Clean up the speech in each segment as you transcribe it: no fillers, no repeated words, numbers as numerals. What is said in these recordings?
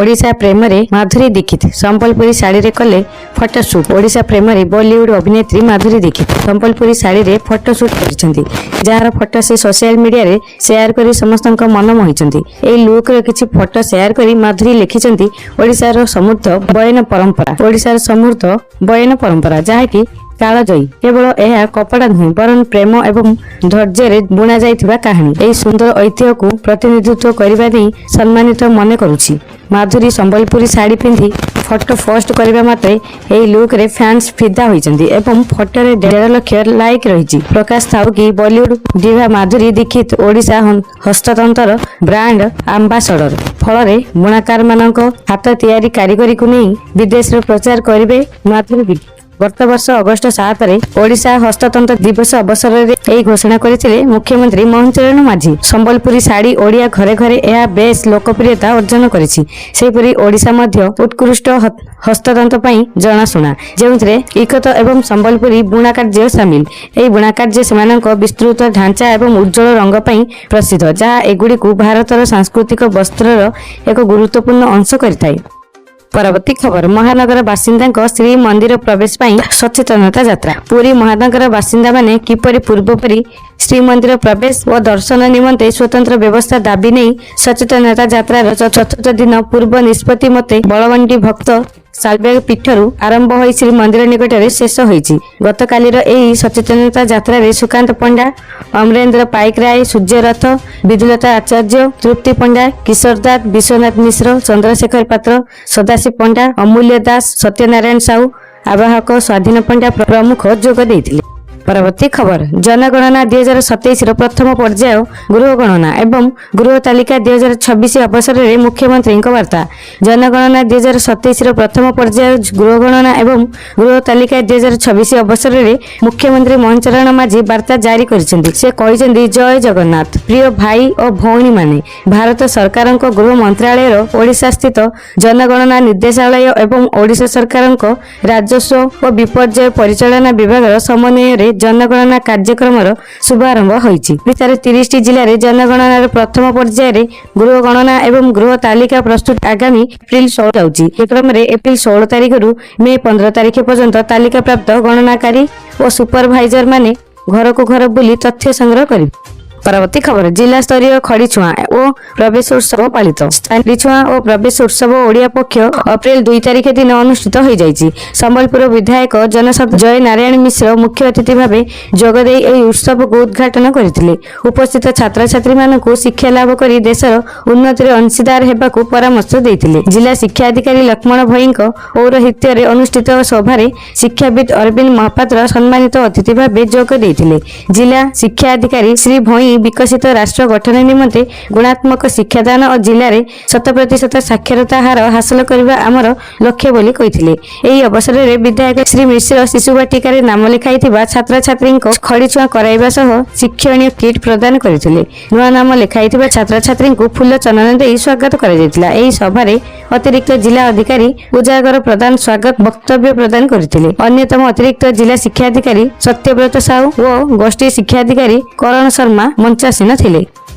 ଓଡ଼ିଶା ପ୍ରେମରେ ମାଧୁରୀ ଦୀକ୍ଷିତ ସମ୍ବଲପୁରୀ ଶାଢ଼ୀରେ କଲେ ଫଟୋସୁଟ୍। ଓଡ଼ିଶା ପ୍ରେମରେ ବଲିଉଡ ଅଭିନେତ୍ରୀ ମାଧୁରୀ ଦୀକ୍ଷିତ ସମ୍ବଲପୁରୀ ଶାଢ଼ୀରେ ଫଟୋସୁଟ୍ କରିଛନ୍ତି, ଯାହାର ଫଟୋ ସେ ସୋସିଆଲ ମିଡିଆରେ ସେୟାର କରି ସମସ୍ତଙ୍କ ମନ ମୋହିଛନ୍ତି। ଏହି ଲୁକ୍ର କିଛି ଫଟୋ ସେୟାର କରି ମାଧୁରୀ ଲେଖିଛନ୍ତି, "ଓଡ଼ିଶାର ସମୃଦ୍ଧ ବୟନ ପରମ୍ପରା, ଓଡ଼ିଶାର ସମୃଦ୍ଧ ବୟନ ପରମ୍ପରା, ଯାହାକି କାଳଜୟୀ। କେବଳ ଏହା କପଡ଼ା ନୁହେଁ, ବରଂ ପ୍ରେମ ଏବଂ ଧୈର୍ଯ୍ୟରେ ବୁଣା ଯାଇଥିବା କାହାଣୀ। ଏହି ସୁନ୍ଦର ଐତିହ୍ୟକୁ ପ୍ରତିନିଧିତ୍ୱ କରିବା ନେଇ ସମ୍ମାନିତ ମନେ କରୁଛି।" ମାଧୁରୀ ସମ୍ବଲପୁରୀ ଶାଢ଼ୀ ପିନ୍ଧି ଫଟୋ ପୋଷ୍ଟ କରିବା ମାତ୍ରେ ଏହି ଲୁକ୍ରେ ଫ୍ୟାନ୍ସ ଫିଦା ହୋଇଛନ୍ତି ଏବଂ ଫଟୋରେ 1.5 ଲକ୍ଷ ଲାଇକ୍ ରହିଛି। ପ୍ରକାଶ ଥାଉ କି, Bollywood Diva Madhuri Dixit Odisha ହସ୍ତତନ୍ତର brand ambassador. ଫଳରେ ବୁଣାକାରମାନଙ୍କ ହାତ ତିଆରି କାରିଗରୀକୁ ନେଇ ବିଦେଶରେ ପ୍ରଚାର କରିବେ ମାଧୁରୀ ଦୀକ୍ଷିତ। ଗତବର୍ଷ ଅଗଷ୍ଟ 7ରେ ଓଡ଼ିଶା ହସ୍ତତନ୍ତ ଦିବସ ଅବସରରେ ଏହି ଘୋଷଣା କରିଥିଲେ ମୁଖ୍ୟମନ୍ତ୍ରୀ ମୋହନ ଚରଣ ମାଝୀ। ସମ୍ବଲପୁରୀ ଶାଢ଼ୀ ଓଡ଼ିଆ ଘରେ ଘରେ ଏହା ବେଶ୍ ଲୋକପ୍ରିୟତା ଅର୍ଜନ କରିଛି। ସେହିପରି ଓଡ଼ିଶା ମଧ୍ୟ ଉତ୍କୃଷ୍ଟ ହସ୍ତତନ୍ତ ପାଇଁ ଜଣାଶୁଣା, ଯେଉଁଥିରେ ଇକତ ଏବଂ ସମ୍ବଲପୁରୀ ବୁଣା କାର୍ଯ୍ୟ ସାମିଲ। ଏହି ବୁଣା କାର୍ଯ୍ୟ ସେମାନଙ୍କ ବିସ୍ତୃତ ଢାଞ୍ଚା ଏବଂ ଉଜ୍ଜ୍ୱଳ ରଙ୍ଗ ପାଇଁ ପ୍ରସିଦ୍ଧ, ଯାହା ଏଗୁଡ଼ିକୁ ଭାରତର ସାଂସ୍କୃତିକ ବସ୍ତ୍ରର ଏକ ଗୁରୁତ୍ୱପୂର୍ଣ୍ଣ ଅଂଶ କରିଥାଏ। ପରବର୍ତ୍ତୀ ଖବର, ମହାନଗର ବାସିନ୍ଦାଙ୍କ ଶ୍ରୀମନ୍ଦିର ପ୍ରବେଶ ପାଇଁ ସଚେତନତା ଯାତ୍ରା। ପୁରୀ ମହାନଗର ବାସିନ୍ଦାମାନେ କିପରି ପୂର୍ବପରି ଶ୍ରୀମନ୍ଦିର ପ୍ରବେଶ ଓ ଦର୍ଶନ ନିମନ୍ତେ ସ୍ୱତନ୍ତ୍ର ବ୍ୟବସ୍ଥା ଦାବି ନେଇ ସଚେତନତା ଯାତ୍ରାର ଚତୁର୍ଥ ଦିନ ପୂର୍ବ ନିଷ୍ପତ୍ତି ମତେ ବଳଗଣ୍ଡି ଭକ୍ତ ସାଲବେଗ ପୀଠରୁ ଆରମ୍ଭ ହୋଇ ଶ୍ରୀମନ୍ଦିର ନିକଟରେ ଶେଷ ହୋଇଛି। ଗତକାଲିର ଏହି ସଚେତନତା ଯାତ୍ରାରେ ସୁକାନ୍ତ ପଣ୍ଡା, ଅମରେନ୍ଦ୍ର ପାଇକରାୟ, ସୂର୍ଯ୍ୟ ରଥ, ବିଦୁଲତା ଆଚାର୍ଯ୍ୟ, ତୃପ୍ତି ପଣ୍ଡା, କିଶୋର ଦାସ, ବିଶ୍ୱନାଥ ମିଶ୍ର, ଚନ୍ଦ୍ରଶେଖର ପାତ୍ର, ସଦାଶିବ ପଣ୍ଡା, ଅମୂଲ୍ୟ ଦାସ, ସତ୍ୟନାରାୟଣ ସାହୁ, ଆବାହକ ସ୍ୱାଧୀନ ପଣ୍ଡା ପ୍ରମୁଖ ଯୋଗ ଦେଇଥିଲେ। ପରବର୍ତ୍ତୀ ଖବର, ଜନଗଣନା 2027ର ପ୍ରଥମ ପର୍ଯ୍ୟାୟ ଗୃହ ଗଣନା ଏବଂ ଗୃହ ତାଲିକା 2026 ଅବସରରେ ମୁଖ୍ୟମନ୍ତ୍ରୀଙ୍କ ବାର୍ତ୍ତା। ଜନଗଣନା 2027ର ପ୍ରଥମ ପର୍ଯ୍ୟାୟ ଗୃହ ଗଣନା ଏବଂ ଗୃହ ତାଲିକା 2026 ଅବସରରେ ମୁଖ୍ୟମନ୍ତ୍ରୀ ମୋହନ ଚରଣ ମାଝୀ ବାର୍ତ୍ତା ଜାରି କରିଛନ୍ତି। ସେ କହିଛନ୍ତି, "ଜୟ ଜଗନ୍ନାଥ। ପ୍ରିୟ ଭାଇ ଓ ଭଉଣୀମାନେ, ଭାରତ ସରକାରଙ୍କ ଗୃହ ମନ୍ତ୍ରାଳୟର ଓଡ଼ିଶା ସ୍ଥିତ ଜନଗଣନା ନିର୍ଦ୍ଦେଶାଳୟ ଏବଂ ଓଡ଼ିଶା ସରକାରଙ୍କ ରାଜସ୍ୱ ଓ ବିପର୍ଯ୍ୟୟ ପରିଚାଳନା ବିଭାଗର ସମନ୍ୱୟରେ ଜନଗଣନା କାର୍ଯ୍ୟକ୍ରମର ଶୁଭାରମ୍ଭ ହୋଇଛି। ଓଡ଼ିଶାର 30ଟି ଜିଲ୍ଲାରେ ଜନଗଣନାର ପ୍ରଥମ ପର୍ଯ୍ୟାୟରେ ଗୃହ ଗଣନା ଏବଂ ଗୃହ ତାଲିକା ପ୍ରସ୍ତୁତ ଆଗାମୀ ଏପ୍ରିଲ 16 ଯାଉଛି। କାର୍ଯ୍ୟକ୍ରମରେ ଏପ୍ରିଲ 16 ତାରିଖରୁ ମେ 15 ତାରିଖ ପର୍ଯ୍ୟନ୍ତ ତାଲିକାପ୍ରାପ୍ତ ଗଣନାକାରୀ ଓ ସୁପରଭାଇଜର ମାନେ ଘରକୁ ଘର ବୁଲି ତଥ୍ୟ ସଂଗ୍ରହ କରିବେ। ପରବର୍ତ୍ତୀ ଖବର, ଜିଲ୍ଲା ସ୍ତରୀୟ ଖଡ଼ିଛୁଆଁ ଓ ପ୍ରବେଶ ଉତ୍ସବ ପାଳିତ। ଖଡ଼ିଛୁଆଁ ଓ ପ୍ରବେଶ ଉତ୍ସବ ଓଡ଼ିଆ ପକ୍ଷ ଅପ୍ରିଲ 2 ତାରିଖ ଦିନ ଅନୁଷ୍ଠିତ ହୋଇଯାଇଛି। ସମ୍ବଲପୁର ବିଧାୟକ ଜନସାଧାରଣ ଜୟ ନାରାୟଣ ମିଶ୍ର ମୁଖ୍ୟ ଅତିଥି ଭାବେ ଯୋଗଦେଇ ଏହି ଉତ୍ସବକୁ ଉଦ୍ଘାଟନ କରିଥିଲେ। ଉପସ୍ଥିତ ଛାତ୍ରଛାତ୍ରୀମାନଙ୍କୁ ଶିକ୍ଷା ଲାଭ କରି ଦେଶର ଉନ୍ନତିରେ ଅଂଶୀଦାର ହେବାକୁ ପରାମର୍ଶ ଦେଇଥିଲେ। ଜିଲ୍ଲା ଶିକ୍ଷା ଅଧିକାରୀ ଲକ୍ଷ୍ମଣ ଭୋଇଙ୍କ ପୌରୋହିତ୍ୟରେ ଅନୁଷ୍ଠିତ ସଭାରେ ଶିକ୍ଷାବିତ୍ ଅରବିନ୍ଦ ମହାପାତ୍ର ସମ୍ମାନିତ ଅତିଥି ଭାବେ ଯୋଗ ଦେଇଥିଲେ। ଜିଲ୍ଲା ଶିକ୍ଷା ଅଧିକାରୀ ଶ୍ରୀ ଭୋଇ ବିକଶିତ ରାଷ୍ଟ୍ର ଗଠନ ନିମନ୍ତେ ଗୁଣାତ୍ମକ ଶିକ୍ଷାଦାନ ଓ ଜିଲ୍ଲାରେ 100% ସାକ୍ଷରତା ହାର ହାସଲ କରିବା ଆମର ଲକ୍ଷ୍ୟ ବୋଲି କହିଥିଲେ। ଏହି ଅବସରରେ ବିଧାୟକ ଶ୍ରୀ ମିଶ୍ର ଶିଶୁ ବାଟିକାରେ ନାମ ଲେଖାଇଥିବା ଛାତ୍ରଛାତ୍ରୀଙ୍କ ଖଡ଼ିଛୁଆଁ କରାଇବା ସହ ଶିକ୍ଷଣୀୟ କିଟ୍ ପ୍ରଦାନ କରିଥିଲେ। ନୂଆ ନାମ ଲେଖାଇଥିବା ଛାତ୍ରଛାତ୍ରୀଙ୍କୁ ଫୁଲ ଚନ୍ଦନ ଦେଇ ସ୍ୱାଗତ କରାଯାଇଥିଲା। ଏହି ସଭାରେ ଅତିରିକ୍ତ ଜିଲ୍ଲା ଅଧିକାରୀ ଉଜାଗର ପ୍ରଧାନ ସ୍ୱାଗତ ବକ୍ତବ୍ୟ ପ୍ରଦାନ କରିଥିଲେ। ଅନ୍ୟତମ ଅତିରିକ୍ତ ଜିଲ୍ଲା ଶିକ୍ଷାଧିକାରୀ ସତ୍ୟବ୍ରତ ସାହୁ ଓ ଗୋଷ୍ଠୀ ଶିକ୍ଷାଧିକାରୀ କରଣ ଶର୍ମା ମଞ୍ଚାସୀନ ଥିଲେ।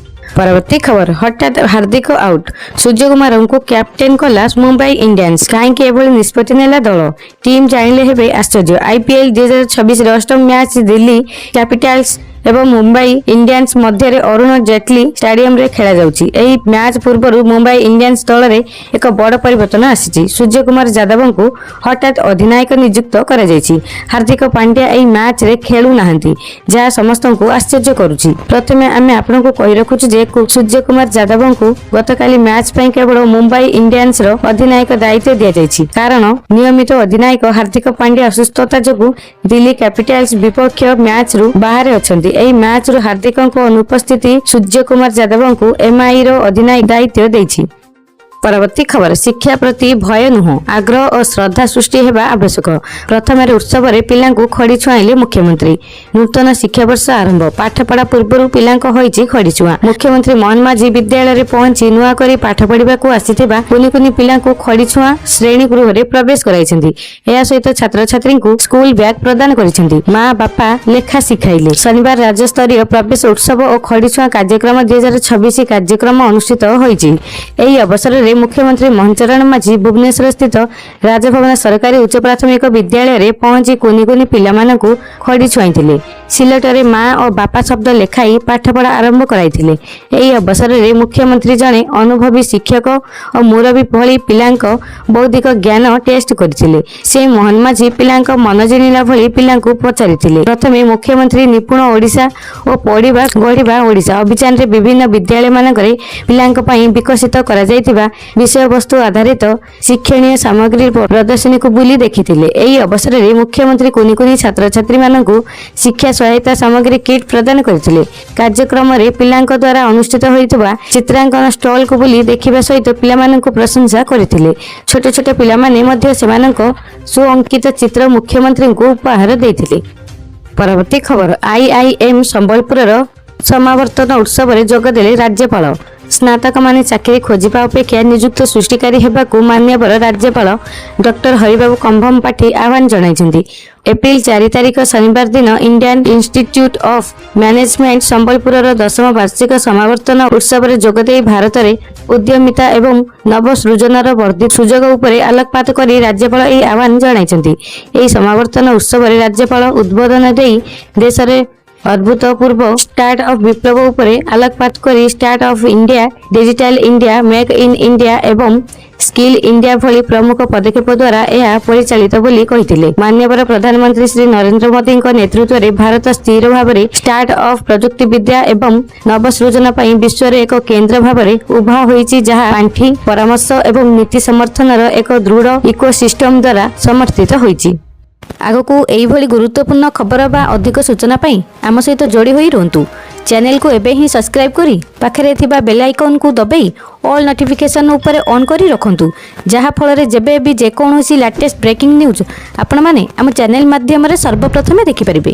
ପରବର୍ତ୍ତୀ ଖବର, ହଠାତ୍ ହାର୍ଦ୍ଦିକ ଆଉଟ୍, ସୂର୍ଯ୍ୟକୁମାରଙ୍କୁ କ୍ୟାପ୍ଟେନ୍ କଲା ମୁମ୍ବାଇ ଇଣ୍ଡିଆନ୍ସ। କାହିଁକି ଏଭଳି ନିଷ୍ପତ୍ତି ନେଲା ଦଳ? ଟିମ୍ ଜାଣିଲେ ହେବେ ଆଶ୍ଚର୍ଯ୍ୟ। ଆଇପିଏଲ୍ 2026ର ଅଷ୍ଟମ ମ୍ୟାଚ୍ ଦିଲ୍ଲୀ କ୍ୟାପିଟାଲ୍ସ ଏବଂ ମୁମ୍ବାଇ ଇଣ୍ଡିଆନ୍ସ ମଧ୍ୟରେ ଅରୁଣ ଜେଟଲୀ ଷ୍ଟାଡିୟମରେ ଖେଳାଯାଉଛି। ଏହି ମ୍ୟାଚ୍ ପୂର୍ବରୁ ମୁମ୍ବାଇ ଇଣ୍ଡିଆନ୍ସ ଦଳରେ ଏକ ବଡ଼ ପରିବର୍ତ୍ତନ ଆସିଛି। ସୂର୍ଯ୍ୟକୁମାର ଯାଦବଙ୍କୁ ହଠାତ୍ ଅଧିନାୟକ ନିଯୁକ୍ତ କରାଯାଇଛି। ହାର୍ଦ୍ଦିକ ପାଣ୍ଡ୍ୟା ଏହି ମ୍ୟାଚରେ ଖେଳୁନାହାନ୍ତି, ଯାହା ସମସ୍ତଙ୍କୁ ଆଶ୍ଚର୍ଯ୍ୟ କରୁଛି। ପ୍ରଥମେ ଆମେ ଆପଣଙ୍କୁ କହି ରଖୁଛୁ ଯେ ସୂର୍ଯ୍ୟକୁମାର ଯାଦବଙ୍କୁ ଗତକାଲି ମ୍ୟାଚ୍ ପାଇଁ କେବଳ ମୁମ୍ବାଇ ଇଣ୍ଡିଆନ୍ସର ଅଧିନାୟକ ଦାୟିତ୍ୱ ଦିଆଯାଇଛି, କାରଣ ନିୟମିତ ଅଧିନାୟକ ହାର୍ଦ୍ଦିକ ପାଣ୍ଡ୍ୟା ଅସୁସ୍ଥତା ଯୋଗୁଁ ଦିଲ୍ଲୀ କ୍ୟାପିଟାଲ୍ସ ବିପକ୍ଷ ମ୍ୟାଚରୁ ବାହାରେ ଅଛନ୍ତି। ଏହି ମ୍ୟାଚରୁ ହାର୍ଦ୍ଦିକଙ୍କ ଅନୁପସ୍ଥିତି ସୂର୍ଯ୍ୟକୁମାର ଯାଦବଙ୍କୁ ଏମ୍ଆଇର ଅଧିନାୟକ ଦାୟିତ୍ୱ ଦେଇଛି। ପରବର୍ତ୍ତୀ ଖବର, ଶିକ୍ଷା ପ୍ରତି ଭୟ ନୁହଁ, ଆଗ୍ରହ ଓ ଶ୍ରଦ୍ଧା ସୃଷ୍ଟି ହେବା ଆବଶ୍ୟକ। ପ୍ରଥମରେ ଉତ୍ସବରେ ପିଲାଙ୍କୁ ଖଡ଼ି ଛୁଆଁଇଲେ ମୁଖ୍ୟମନ୍ତ୍ରୀ। ନୂତନ ଶିକ୍ଷାବର୍ଷ ଆରମ୍ଭ। ପାଠପଢା ପୂର୍ବରୁ ପିଲାଙ୍କ ହୋଇଛି ଖଡ଼ି ଛୁଆଁ। ମୁଖ୍ୟମନ୍ତ୍ରୀ ମୋହନ ମାଝୀ ବିଦ୍ୟାଳୟରେ ପହଞ୍ଚି ନୂଆ କରି ପାଠ ପଢିବାକୁ ଆସିଥିବା କୁନି କୁନି ପିଲାଙ୍କୁ ଖଡ଼ି ଛୁଆଁ ଶ୍ରେଣୀ ଗୃହରେ ପ୍ରବେଶ କରାଇଛନ୍ତି। ଏହା ସହିତ ଛାତ୍ରଛାତ୍ରୀଙ୍କୁ ସ୍କୁଲ ବ୍ୟାଗ ପ୍ରଦାନ କରିଛନ୍ତି। ମା ବାପା ଲେଖା ଶିଖାଇଲେ। ଶନିବାର ରାଜ୍ୟସ୍ତରୀୟ ପ୍ରବେଶ ଉତ୍ସବ ଓ ଖଡ଼ି ଛୁଆଁ କାର୍ଯ୍ୟକ୍ରମ 2026 କାର୍ଯ୍ୟକ୍ରମ ଅନୁଷ୍ଠିତ ହୋଇଛି। ଏହି ଅବସରରେ ମୁଖ୍ୟମନ୍ତ୍ରୀ ମୋହନ ଚରଣ ମାଝୀ ଭୁବନେଶ୍ୱର ସ୍ଥିତ ରାଜଭବନ ସରକାରୀ ଉଚ୍ଚ ପ୍ରାଥମିକ ବିଦ୍ୟାଳୟରେ ପହଞ୍ଚି କୁନି କୁନି ପିଲାମାନଙ୍କୁ ଖଡ଼ି ଛୁଆଇଥିଲେ। ସିଲଟରେ ମା ଓ ବାପା ଶବ୍ଦ ଲେଖାଇ ପାଠପଢ଼ା ଆରମ୍ଭ କରାଇଥିଲେ। ଏହି ଅବସରରେ ମୁଖ୍ୟମନ୍ତ୍ରୀ ଜଣେ ଅନୁଭବୀ ଶିକ୍ଷକ ଓ ମୁରବୀ ଭଳି ପିଲାଙ୍କ ବୌଦ୍ଧିକ ଜ୍ଞାନ ଟେଷ୍ଟ କରିଥିଲେ। ସେ ମୋହନ ମାଝୀ ପିଲାଙ୍କ ମନ ଜିଣିଲା ଭଳି ପିଲାଙ୍କୁ ପଚାରିଥିଲେ। ପ୍ରଥମେ ମୁଖ୍ୟମନ୍ତ୍ରୀ ନିପୁଣ ଓଡ଼ିଶା ଓ ପଢ଼ିବା ଗଢ଼ିବା ଓଡ଼ିଶା ଅଭିଯାନରେ ବିଭିନ୍ନ ବିଦ୍ୟାଳୟମାନଙ୍କରେ ପିଲାଙ୍କ ପାଇଁ ବିକଶିତ କରାଯାଇଥିବା ବିଷୟବସ୍ତୁ ଆଧାରିତ ଶିକ୍ଷଣୀୟ ସାମଗ୍ରୀ ପ୍ରଦର୍ଶନୀକୁ ବୁଲି ଦେଖିଥିଲେ। ଏହି ଅବସରରେ ମୁଖ୍ୟମନ୍ତ୍ରୀ କୁନି କୁନି ଛାତ୍ରଛାତ୍ରୀମାନଙ୍କୁ ଶିକ୍ଷା ସହାୟତା ସାମଗ୍ରୀ କିଟ୍ ପ୍ରଦାନ କରିଥିଲେ। କାର୍ଯ୍ୟକ୍ରମରେ ପିଲାଙ୍କ ଦ୍ୱାରା ଅନୁଷ୍ଠିତ ହୋଇଥିବା ଚିତ୍ରାଙ୍କନ ଷ୍ଟଲକୁ ବୁଲି ଦେଖିବା ସହିତ ପିଲାମାନଙ୍କୁ ପ୍ରଶଂସା କରିଥିଲେ। ଛୋଟ ଛୋଟ ପିଲାମାନେ ମଧ୍ୟ ସେମାନଙ୍କ ସୁଅଙ୍କିତ ଚିତ୍ର ମୁଖ୍ୟମନ୍ତ୍ରୀଙ୍କୁ ଉପହାର ଦେଇଥିଲେ। ପରବର୍ତ୍ତୀ ଖବର, ଆଇଆଇଏମ୍ ସମ୍ବଲପୁରର ସମାବର୍ତ୍ତନ ଉତ୍ସବରେ ଯୋଗଦେଲେ ରାଜ୍ୟପାଳ। ସ୍ନାତକମାନେ ଚାକିରି ଖୋଜିବା ଅପେକ୍ଷା ନିଯୁକ୍ତି ସୃଷ୍ଟିକାରୀ ହେବାକୁ ମାନ୍ୟବର ରାଜ୍ୟପାଳ ଡକ୍ଟର ହରିବାବୁ କମ୍ଭମପାଠି ଆହ୍ୱାନ ଜଣାଇଛନ୍ତି। ଏପ୍ରିଲ 4 ତାରିଖ ଶନିବାର ଦିନ ଇଣ୍ଡିଆନ୍ ଇନଷ୍ଟିଚ୍ୟୁଟ୍ ଅଫ୍ ମ୍ୟାନେଜମେଣ୍ଟ ସମ୍ବଲପୁରର 10ମ ବାର୍ଷିକ ସମାବର୍ତ୍ତନ ଉତ୍ସବରେ ଯୋଗଦେଇ ଭାରତରେ ଉଦ୍ୟମିତା ଏବଂ ନବସୃଜନର ବର୍ଦ୍ଧିତ ସୁଯୋଗ ଉପରେ ଆଲୋକପାତ କରି ରାଜ୍ୟପାଳ ଏହି ଆହ୍ୱାନ ଜଣାଇଛନ୍ତି। ଏହି ସମାବର୍ତ୍ତନ ଉତ୍ସବରେ ରାଜ୍ୟପାଳ ଉଦ୍ବୋଧନ ଦେଇ ଦେଶରେ ଅଭୂତପୂର୍ବ ଷ୍ଟାର୍ଟ ଅପ୍ ବିପ୍ଳବ ଉପରେ ଆଲୋକପାତ କରି Start Up India, Digital India, Make in India ଏବଂ ସ୍କିଲ୍ ଇଣ୍ଡିଆ ଭଳି ପ୍ରମୁଖ ପଦକ୍ଷେପ ଦ୍ୱାରା ଏହା ପରିଚାଳିତ ବୋଲି କହିଥିଲେ। ମାନ୍ୟବର ପ୍ରଧାନମନ୍ତ୍ରୀ ଶ୍ରୀ ନରେନ୍ଦ୍ର ମୋଦୀଙ୍କ ନେତୃତ୍ୱରେ ଭାରତ ସ୍ଥିର ଭାବରେ ଷ୍ଟାର୍ଟ ଅପ୍, ପ୍ରଯୁକ୍ତିବିଦ୍ୟା ଏବଂ ନବସୃଜନ ପାଇଁ ବିଶ୍ୱରେ ଏକ କେନ୍ଦ୍ର ଭାବରେ ଉଭା ହୋଇଛି, ଯାହା ପାଣ୍ଠି, ପରାମର୍ଶ ଏବଂ ନୀତି ସମର୍ଥନର ଏକ ଦୃଢ଼ ଇକୋସିଷ୍ଟମ ଦ୍ୱାରା ସମର୍ଥିତ ହୋଇଛି। ଆଗକୁ ଏଇଭଳି ଗୁରୁତ୍ୱପୂର୍ଣ୍ଣ ଖବର ବା ଅଧିକ ସୂଚନା ପାଇଁ ଆମ ସହିତ ଯୋଡ଼ି ହୋଇ ରୁହନ୍ତୁ। ଚ୍ୟାନେଲକୁ ଏବେ ହିଁ ସବସ୍କ୍ରାଇବ୍ କରି ପାଖରେ ଥିବା ବେଲ୍ ଆଇକନ୍କୁ ଦବାଇ ଅଲ୍ ନୋଟିଫିକେସନ୍ ଉପରେ ଅନ୍ କରି ରଖନ୍ତୁ, ଯାହାଫଳରେ ଯେବେ ବି ଯେକୌଣସି ଲାଟେଷ୍ଟ ବ୍ରେକିଂ ନ୍ୟୁଜ୍ ଆପଣମାନେ ଆମ ଚ୍ୟାନେଲ ମାଧ୍ୟମରେ ସର୍ବପ୍ରଥମେ ଦେଖିପାରିବେ।